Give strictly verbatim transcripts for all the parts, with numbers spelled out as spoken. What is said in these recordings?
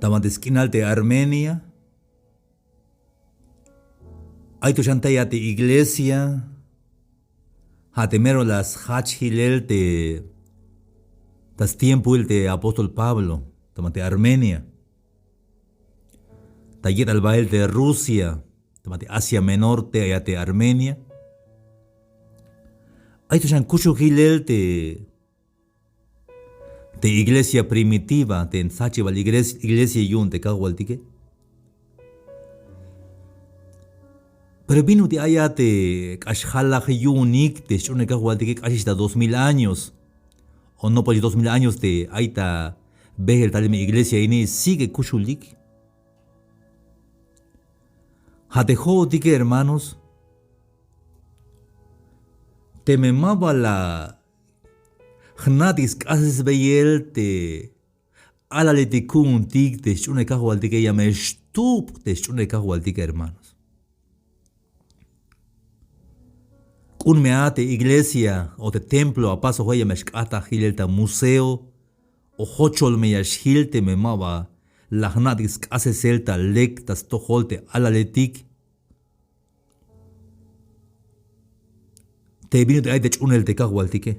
Ta banti sk'inal te Armenia, ay to xan tey a te iglesia, ja' te mero la sjach jilel te, ta stiempoil te apóstol Pablo, ta banti Armenia. Ta yetal bael te Rusia, ta banti Asia Menor, tey a te Armenia. Ay to xan kuxul jilel te te iglesia primitiva, te sjachibal igles-, iglesia yu'un te kajwaltike. Pero bin ut'il ay a te k'ax jalaj yu'unik te sch'uunel kajwaltike k'axix ta dos mil años, o nopol dos mil años te ay ta beel talel me iglesia ini, sigue kuxulik. Ja' te jo'otike, hermanos, teme ma ba la jna'tik sk'asesbeyel te alaletik ku'untik te sch'uunel kajwaltike, ya me xtub te sch'uunel kajwaltike, hermanos. K'un me a te iglesia o te templo apasoje, ya me xk'ataj jilel ta museo o jochol me ya xjil teme ma ba la jna'tik sk'asesel ta lek ta stojol te alaletik. Te bin ut'il ay te ch'uunel te kajwaltike.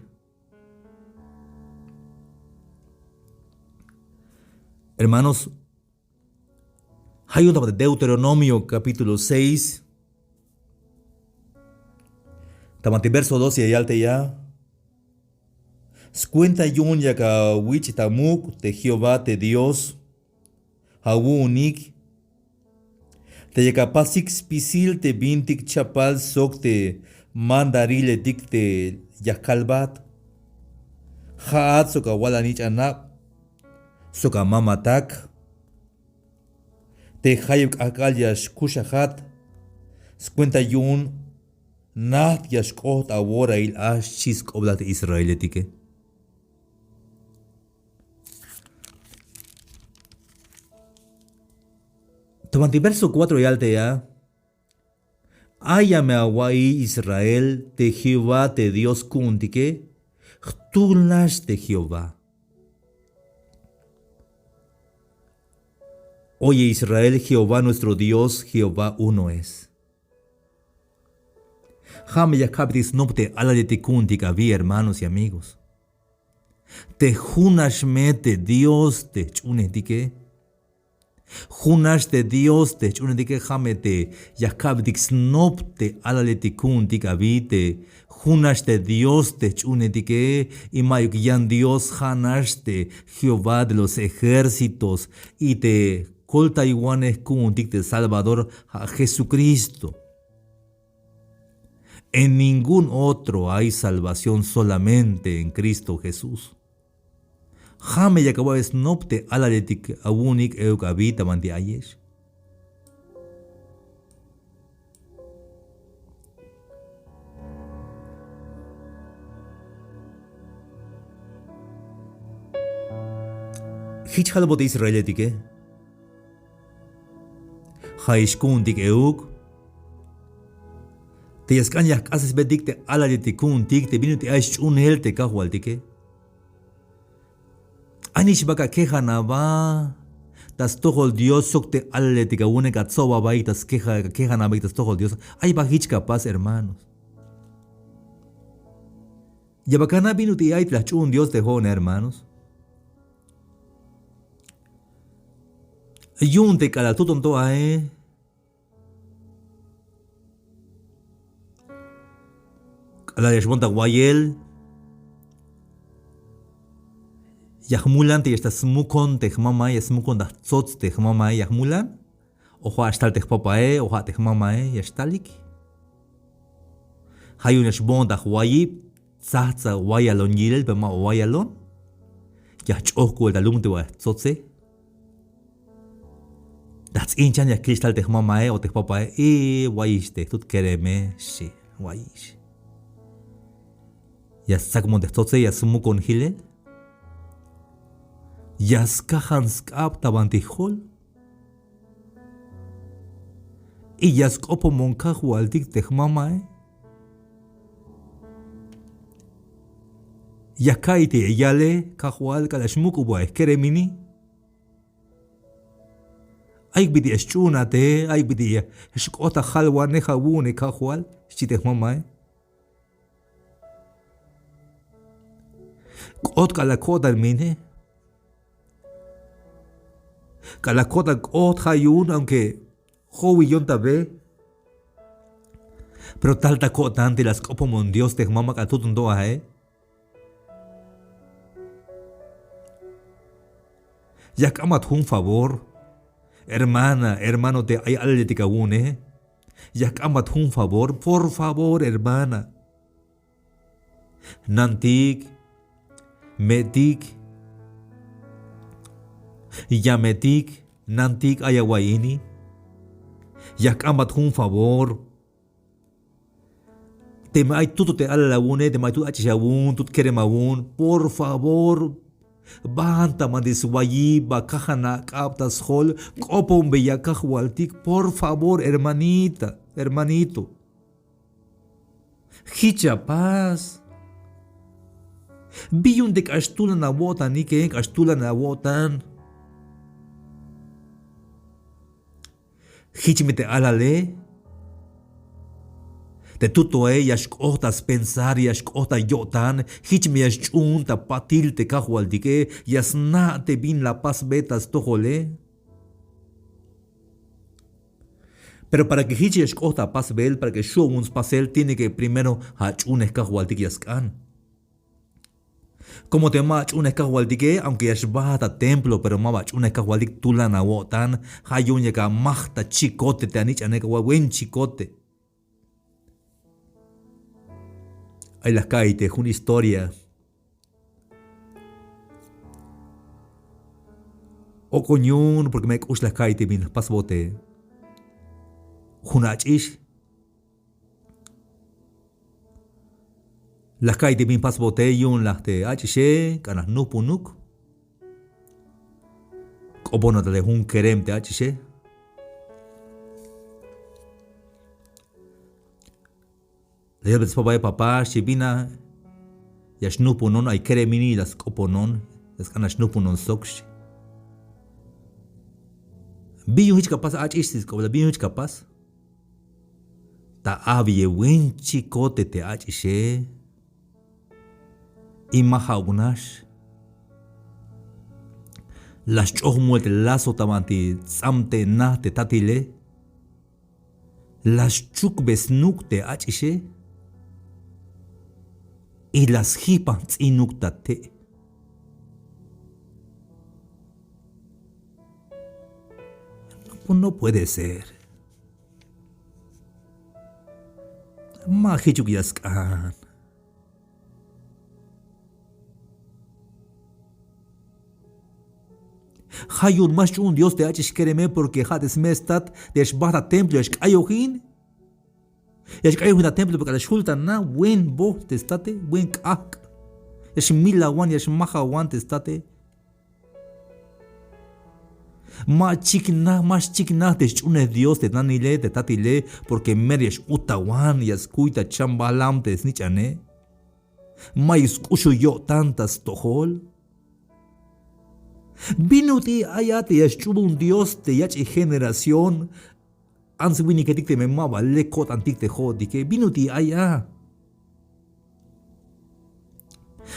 Hermanos, ja' yu'un ta banti Deuteronomio capítulo seis, ta banti verso dos ya yal te ya: Skuenta yu'un yak awich' ta muk' te Jehová te Dios awu'unik, te yak apasik spisil te bintik chapal sok te mandariletik te ya kalbat. Ja'at sok awal anich'anab sok amamatak, te jayeb k'ajk'al ya xkuxajat, skuenta yu'un najt ya xk'ot aworail a, xchi sk'oplal te israeletike. Ta banti verso cuatro yal te ya: Ay ya me awa'iy Israel, te Jehová te Dios ku'untike jtul nax te Jehová. Oye Israel, Jehová nuestro Dios, Jehová uno es. Ja' me ya ka'betik snop te alaletik ku'untik abi, hermanos y amigos. Te jun nax me te Dios te jch'uunejtike. Jun nax te Dios te jch'uunejtike, ja' me te ya ka'betik snop te alaletik ku'untik abi, te jun nax te Dios te jch'uunejtike, y ma'yuk yan Dios, ja' nax te Jehová de los ejércitos, y te koltaywanej ku'untik te Salvador ja' Jesucristo. En ningún otro hay salvación, solamente en Cristo Jesús. Ja' me yak awa'be snop te alaletik awu'unik euk abi ta banti ayex. Jich jalbot te israeletike. Ja'ix ku'untik euk te ya sk'an ya jk'asesbetik te alaletik ku'untik te bin ut'il ay sch'uunel te kajwaltike. Ay nix ba kakejan aba ta stojol Dios sok te alaletik awu'unik, atsob abaik ta skeja, kakejan abaik ta stojol Dios. Ay ba jich kapas, hermanos. Ya ba kana' bin ut'il ay te la jch'uun Dios te jo'one, hermanos. Yu'un te k'alal tuton to ae, k'alal ya xboon ta wayel, ya jmulan te ya xtal smukon te jmamae, ya smukon ta jtsots te jmamae, ya jmulan. O ja' xtal te jpapae o ja' te jmamae ya xtalik. Ja' yu'un ya xboon ta jwayib, tsajtsa wayalon yilel, pero ma ba wayalon. Ya jch'ojk'ubel ta lum te ba jtsotse. Ta jts'inchan ya kil xtal te jmamae o te jpapae, y wayix te jtut kereme, xchi, wayix. Ya stsakbon te jtsotse, ya smukon jilel. Ya skajan sk'ab ta banti jol. Y ya sk'opomon kajwaltik te jmamae. Ya ka'iy te ya yale, kajwal, k'alal xmuk'uboy kerem ini. Ay bit'il ya xch'uunate, ay bit'il ya xk'ot ta jalwanej awu'une Kajwal, xchi te jmamae. K'ot k'alal ko'tan mine. K'alal ko'tan k'ot ja' yu'un, aunque jowiyon ta be. Pero tal ta ko'tan te la sk'opomon Dios te jmama k'alal tuton to ae. Ya jk'ambat jun favor. Hermana, hermano te ay alaletik awu'une. Ya jk'ambat jun favor, por favor, hermana. Nantik, me'tik, ya me'tik, nantik ay awa'iy ini. Ya jk'ambat jun favor. Teme ay tuto te alal awu'une, teme ay tut ach'ix awu'un, tut kerem awu'un, por favor, baan ta banti swayib, ba kajan ak'ab ta sjol, k'oponbeya Kajwaltik, por favor, hermanita, hermanito. Jich apas. Bi yu'un te k'ax tulan awo'tanike, k'ax tulan awo'tan. Jich me te alale. Te tutoe ya xk'ot ta spensar, ya xk'ot ta yo'tan, jich me ya xch'uun ta patil te Kajwaltike, ya sna' te bin la pasbe ta stojole. Pero para que jich ya xk'ot ta pasbel, para que xu' awu'un spasel, tiene que primero ach'uunej Kajwaltik ya sk'an. Como te ma ach'uunej Kajwaltike, aunque ya xbaat ta templo, pero maba ach'uunej Kajwaltik, tulan awo'tan. Ja' yu'un yak amaj ta chicote te anich'ane, ka buen chicote. Ay la jka'iy te jun historia. Ok'on yu'un, porque me k'ux la jka'iy te bin la jpasbote jun ach'ix. La jka'iy te bin jpasbote yu'un laj te ach'ixe, k'an la jnujpunuk. K'oponat te jun kerem te ach'ixe. La yalbe te spapae, papá, xchi, bin a ya xnujpunon, ay kerem ini la sk'oponon, ya sk'an la xnujpunon sok, xchi. Bin yu'un jich ka pas ach'ix, xchi sk'oplal, bin yu'un jich ka pas. Ta abiye buen chicote te ach'ixe. Y ma ja'uk nax. La sch'oj mul te lazo ta banti ts'amten na te tatile. La schukbe snuk te ach'ixe. Y la sjipan jts'inuk ta te'. Pues no puede ser. Ma jichuk ya sk'an. Ja' yu'un ma xch'uun Dios te ach'ix kereme, porque ja' te sme' stat te ya xbaat ta templo ya xk'ayojin. Ya xk'ayojin ta templo, pero k'alal xjul ta na, buen boj te state, buen k'ajk'. Ya xmilawan, ya xmajawan te state. Ma xchiknaj, ma xchiknaj te sch'uunej Dios te nanile, te tatile, porque mero ya x-utawan, ya skuy ta chambalam te snich'ane. Mayuk sk'uxul yo'tan ta stojol. Bin ut'il ay a te ya xch'uun Dios te yach'il generación, ants winiketik teme maba lek ko'tantik te jo'otike, bin ut'il ay a.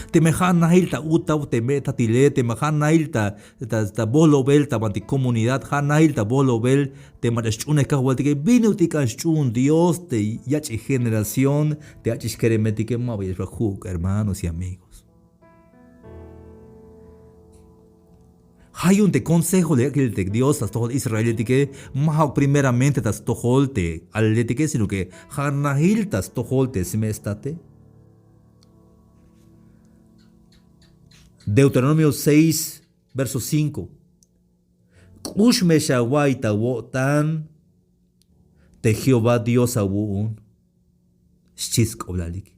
Teme ja' nail ta utaw te me' tatile, teme ja' nail ta, ta, ta bolobel ta banti comunidad, ja' nail ta bolobel te mach'a sch'uunej Kajwaltike, bin ut'il k'an sch'uun Dios te yach'il generación te ach'ix keremetike, maba ya xbaj ju'uk, hermanos y amigos. Ja' yu'un te consejo le yak'il te Dios ta stojol israeletike, ma ja'uk primeramente ta stojol te alaletike, sino que ja' nail ta stojol te sme' state. Deuteronomio seis, verso cinco. K'ux me xawa'iy ta awo'tan te Jehová Dios awu'un, xchi sk'oplalik.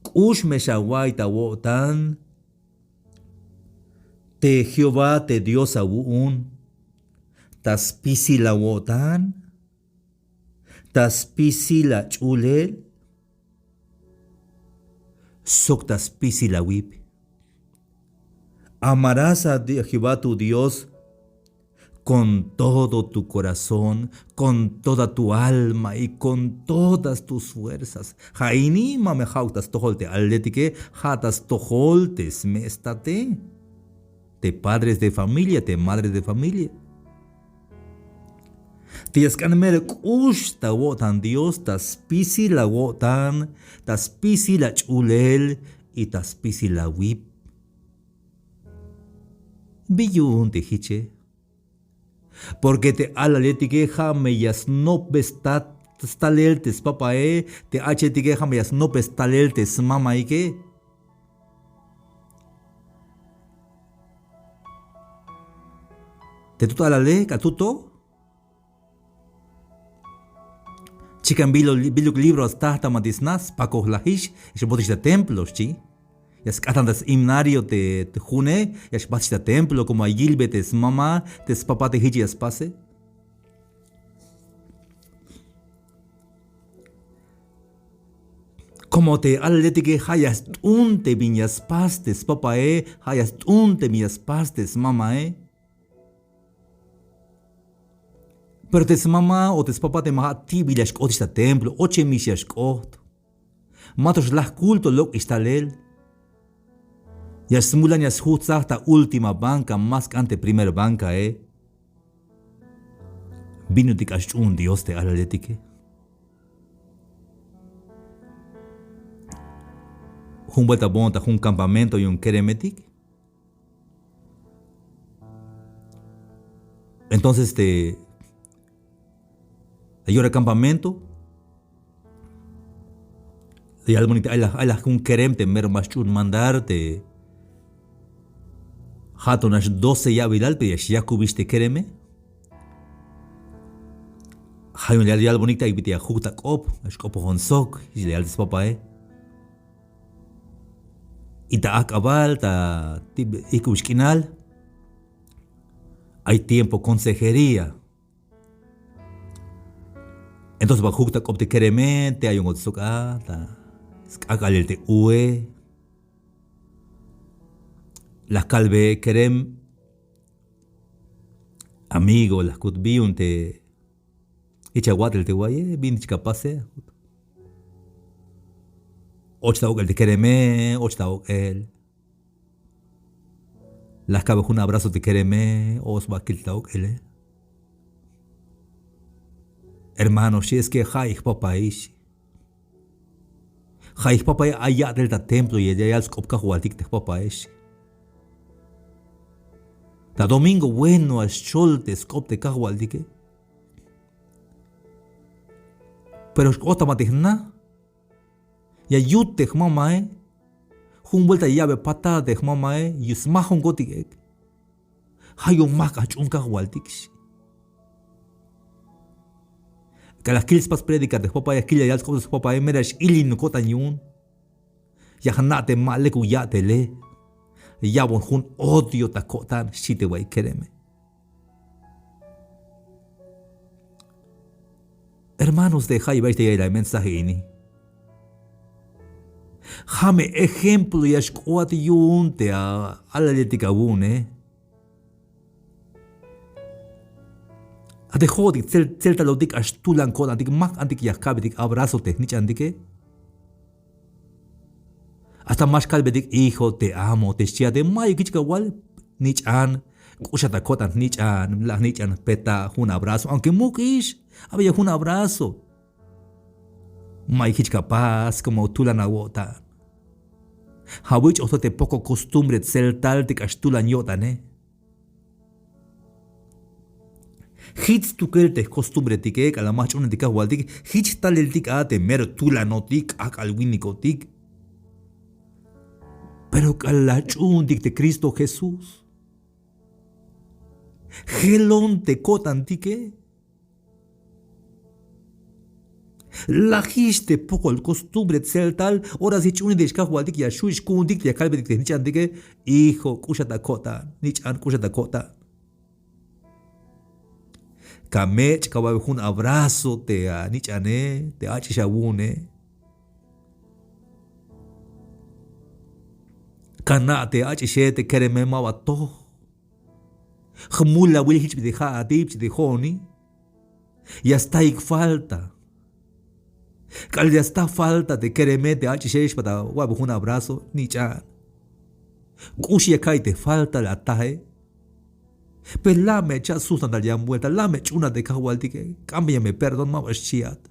K'ux me xawa'iy ta awo'tan te Jehová te Dios awu'un, ta spisil awo'tan, ta spisil ach'ulel, sok ta spisil awip. Amarás a Di-, Jehová tu Dios con todo tu corazón, con toda tu alma y con todas tus fuerzas. Ja' ini ma me ja'uk ta stojol te alaletike, ja' ta stojol te sme'state, te padres de familia, te madres de familia. Te ya sk'an mero k'ux ta awo'tan Dios, ta spisil awo'tan, ta spisil ach'ulel y ta spisil awip. ¿Bi yu'un te jiche? Porque te alaletike ja' me ya snopbe stat stalel te spapae, te ach'uletike ja' me ya snopbe stalel te smamaike. Te tut alale k'al tuto. Chikan bilo- biluk libro staj ta ma te sna, spakoj lajix, ya xbotix ta templo, xchi. Ya sk'atan ta s-himnario te te june, ya xbatix ta templo, como ya yilbe te smama, te spapa te jich ya spase. Como te alaletike ja' ya st'un te bin ya spas te spapae, ja' ya st'un te bin ya spas te smamae. Pero te smama o te spapa te ma ja' ti'bil ya xk'otix ta templo, ochemix ya xk'ot. Ma to xlaj culto lok'ix talel. Ya smulan ya sjutsaj ta última banca, ma sk'an te primer bancae. ¿Bin ut'il k'ax ch'uun Dios te alaletike? Jun vuelta boon ta jun campamento yu'un keremetik. Entonces te ya yora campamento, ya yalbonik te ay laj ay laj jun kerem te mero ma xch'uun mandar te ja' to nax doce ya'bilal, pero ya xyakubix te kereme. Ja' yu'un la yalbonik te ay bit'il ya juk ta k'op, ya xk'opojon sok, jich la yal te spapae. Y ta ajk'abal ta tib ijk'ubix k'inal ay tiempo consejería. Entonces ba juk ta k'op te kereme, te ayon kot sok a ta sk'ak'alel te ue. La kalbe kerem, amigo, la jkut, ¿bi yu'un te jich awat'el te wa'iye? ¿Bin jich ka pase? Och ta ok'el te kereme, och ta ok'el. La jkabe jun abrazo te kereme, o sba kil ta ok'ele. Hermano, xchi, es que ja'ij jpapaix. Ja'ij jpapaix ay ya'tel ta templo, ya yal sk'op kajwaltik te jpapaix. Ta domingo bueno a xchol te sk'op te kajwaltike. Pero xk'ot ta ma te jna ya yut te jmamae. Jun vuelta ya ya'be patada te jmamae, ya smajonkotik ek. Ja' yu'un ma jk'an jch'uun kajwaltik, xchi. K'alal kil spas prédica te jpapae, ya kil ya yal sk'op te jpapae, mera x-ilin ko'tan yu'un. Ya jna' te ma lekuk ya'tele. Ya'bon jun odio ta ko'tan, xchi te wa'iy kereme. Hermanos, te jayeb ayex te ya'iyel a mensaje ini, ja' me ejemplo ya xk'oat yu'un te a alaletik awu'une. A te jo'otik tseltalotik k'ax tulan ko'tantik, ma jk'antik ya jkabetik abrazo te jnich'antike. Hasta ma xkalbetik hijo, te amo, te xchiate, mayuk jich kawal, jnich'an, k'uxat ta ko'tan jnich'an, la jnich'an jpeta jun abrazo, aunque muk'ix, abeya jun abrazo. Mayuk jich kapas, como tulan awo'tan. Jawich'oj to te poco costumbre tseltal te k'ax tulan yo'tane. Jich stukel te jcostumbretike, k'alal ma jch'uunentik kajwaltik, jich taleltik a te mero tulanotik, k'ajk'al winikotik. Pero k'alal la jch'uuntik te Cristo Jesús, jelon te ko'tantike. Lajix te pokol costumbre tseltal, ora sí jch'uunetix kajwaltik, ya xu' xku'untik te ya kalbetik te jnich'antike, hijo, k'uxat ta ko'tan, jnich'an, k'uxat ta ko'tan. Kamech' kawa'be jun abrazo te anich'ane, te ach'ix awu'une. Kana' te ach'ixe, te kereme, maba toj. Jmul awil jich bit'il ja'at, bit'il jo'oni. Ya staik falta. K'alal ya sta falta te kereme, te ach'ixe, xbat awa'be jun abrazo, nich'an. K'ux ya ka'iy te falta la ataje. Pero la' me echa' sujtan tal yan vuelta, la' me ch'una te kajwaltike, k'ambeya me perdón, maba xchiat.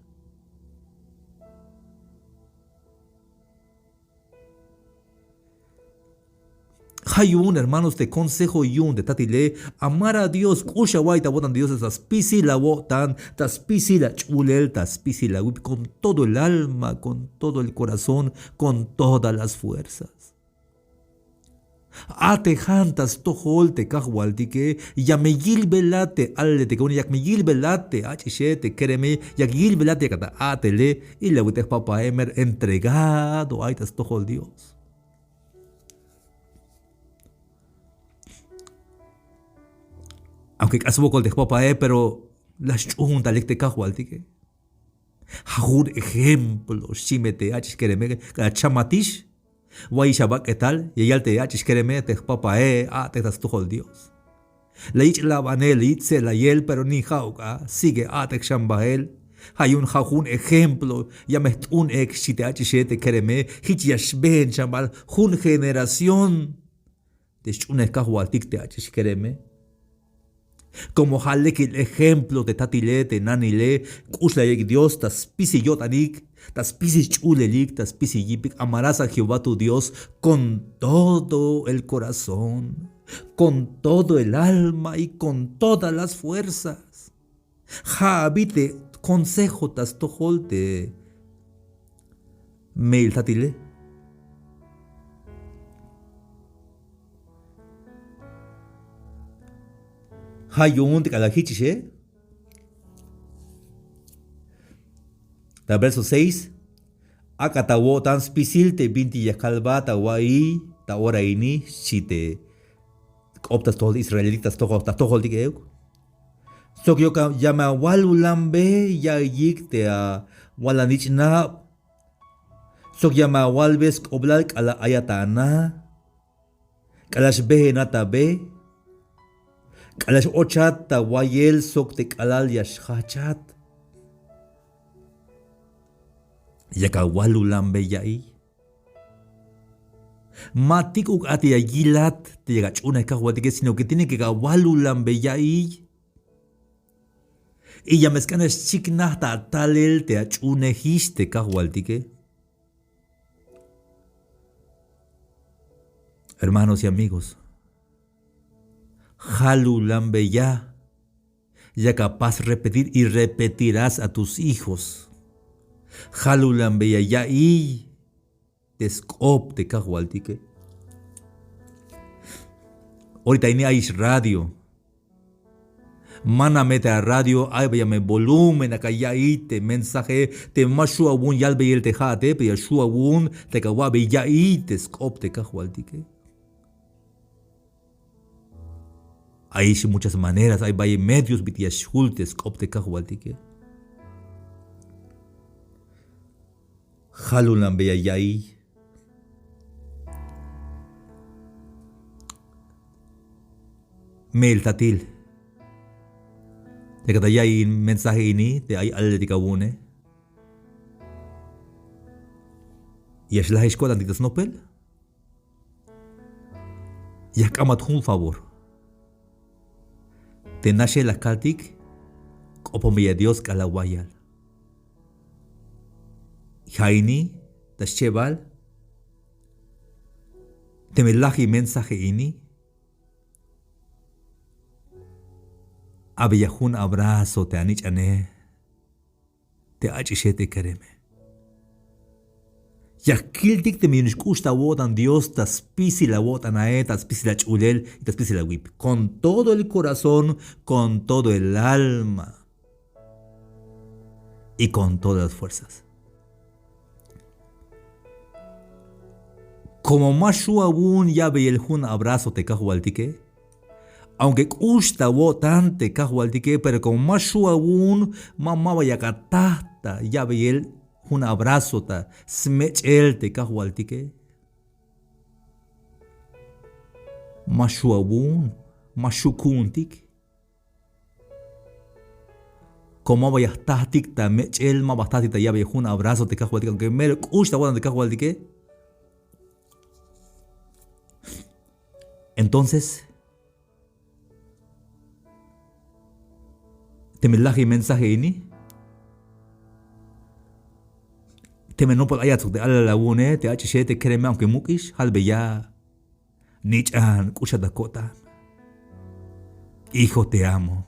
Ja' yu'un, hermanos, te consejo yu'un te tatile, amar a Dios, k'ux awa'iy ta awo'tan Dios, ta spisil awo'tan, ta spisil ach'ulel, ta spisil awip, con todo el alma, con todo el corazón, con todas las fuerzas. A'tejan ta stojol te kajwaltike, ya me yilbelat te alaletike, yak me yilbelat te ach'ixe, te kereme, yak yilbelat yakat ta a'tele, y la awit'ej jpapae, mero entregado ay ta stojol Dios. Aunque k'ax swokol te jpapae, pero la sch'ujuntalik te kajwaltike. Ja' jun ejemplo xchi me te ach'ix kereme, k'alal chamatix, wayix abak'etal, ya yal te ach'ix kereme, te jpapae, a'tej ta stojol Dios. La yich' labanel, la yich' tse'layel, pero ni ja'uk a, sigue a'tej xan bael. Ja' yu'un ja' jun ejemplo, ya me jt'un ek xchi te ach'ixe, te kereme, jich ya xbeen xan bael jun generación te sch'unej kajwaltik te ach'ix kereme. Como ja' lekil ejemplo te tatile, te nanile, k'ux la ya'iyik Dios ta spisil yo'tanik, ta spisil sch'ulelik, ta spisil yipik. Amarás a Jehová tu Dios con todo el corazón, con todo el alma y con todas las fuerzas. Ja' abi te consejo ta stojol te me'il tatile. Ja' yu'un te k'alal jichixe, ta verso seis, ak'a ta awo'tan spisil te bintik ya kalbat awa'iy ta ora ini, xchi te k'op ta stojol israelitik, ta stojol, ta stojoltik euk. Sok ya me awalulanbe ya'iyik te awal anich'nab. Sok ya me awalbe sk'oblal k'alal ayat ana, k'alal xbejenat abe, k'alal x-ochat ta wayel sok te k'alal ya xjajchat. Yak awalulanbe ya'iy. Ma tik'uk a te ya yilat te yak ach'unej kajwaltike, sino que tiene que yak awalulanbe ya'iy. Y ya me sk'an ya xchiknaj ta atalel te ach'unejix te kajwaltike. Hermanos y amigos, jalulanbeya. Yak apas repetir y repetirás a tus hijos. Jalulanbeya ya'iy te sk'op te kajwaltike. Orita ini ayix radio. Mana me te aradio, ay baya me volumen, ak'a ya'iy te mensaje te ma xju' awu'un yalbeyel te ja'ate, pero ya xju' awu'un te yak awa'bey ya'iy te sk'op te kajwaltike. Ayix muchas maneras, ay bayel medios bit'il ya xjul te sk'op te kajwaltike. Jalulanbeya ya'iy. Me'il tatil, yakat ta ya'iy mensaje ini te ay alaletik awu'une. Ya xlajix ko'tantik ta snopel. Ya jk'ambat jun favor. Te naxe la kaltik, k'oponbeya Dios k'alal wayal. Ja' ini ta schebal, teme lajix mensaje ini, abeya jun abrazo te anich'ane, te ach'ixe, te kereme. Ya kiltik teme yu'un xk'ux ta awo'tan Dios ta spisil awo'tan ae, ta spisil ach'ulel y ta spisil awip, con todo el corazón, con todo el alma y con todas las fuerzas. Como ma xju' awu'un ya'beyel jun abrazo te kajwaltike, aunque k'ux ta awo'tan te kajwaltike, pero como ma xju' awu'un, ma, maba yak ataj ta ya'beyel jun abrazo ta smech'el te kajwaltike. Ma xju' awu'un. ma xju' ku'untik. Komo ma ba ya jtajtik ta mech'el, ma ba jtajtik ta ya'bey jun abrazo te kajwaltik, aunke mero k'ux ta awo'tan te kajwaltike. Entonces, teme laj in mensaje ini, teme nopol ayat sok te alal awu'une, te ach'ixe, te kereme, aunke muk'ix, jalbeya. Nich'an, k'uxat ta ko'tan. Hijo, te amo.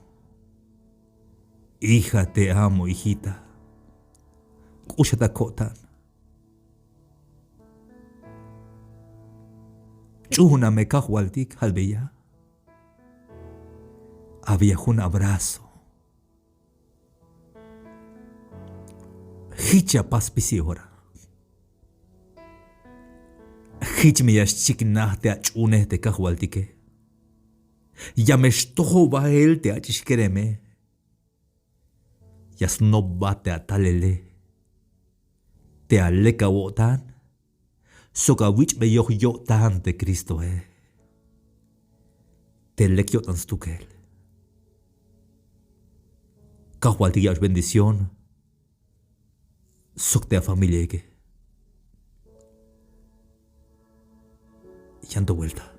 Hija, te amo, hijita. K'uxat ta ko'tan. Ch'uuna me kajwaltik, jalbeya. Abeya jun abrazo. Jich ya pas spisil ora. Jich me ya xchiknaj te ach'uunej te kajwaltike. Ya me xtojol bael te ach'ix kereme. Ya snopbat te atalele. Te alek awo'tan. Sok awich'beyoj yo'tan te Cristoe. Te lek yo'tan stukel. Kajwaltik ya'ox bendición. Sok te afamiliaike. Yan to vuelta.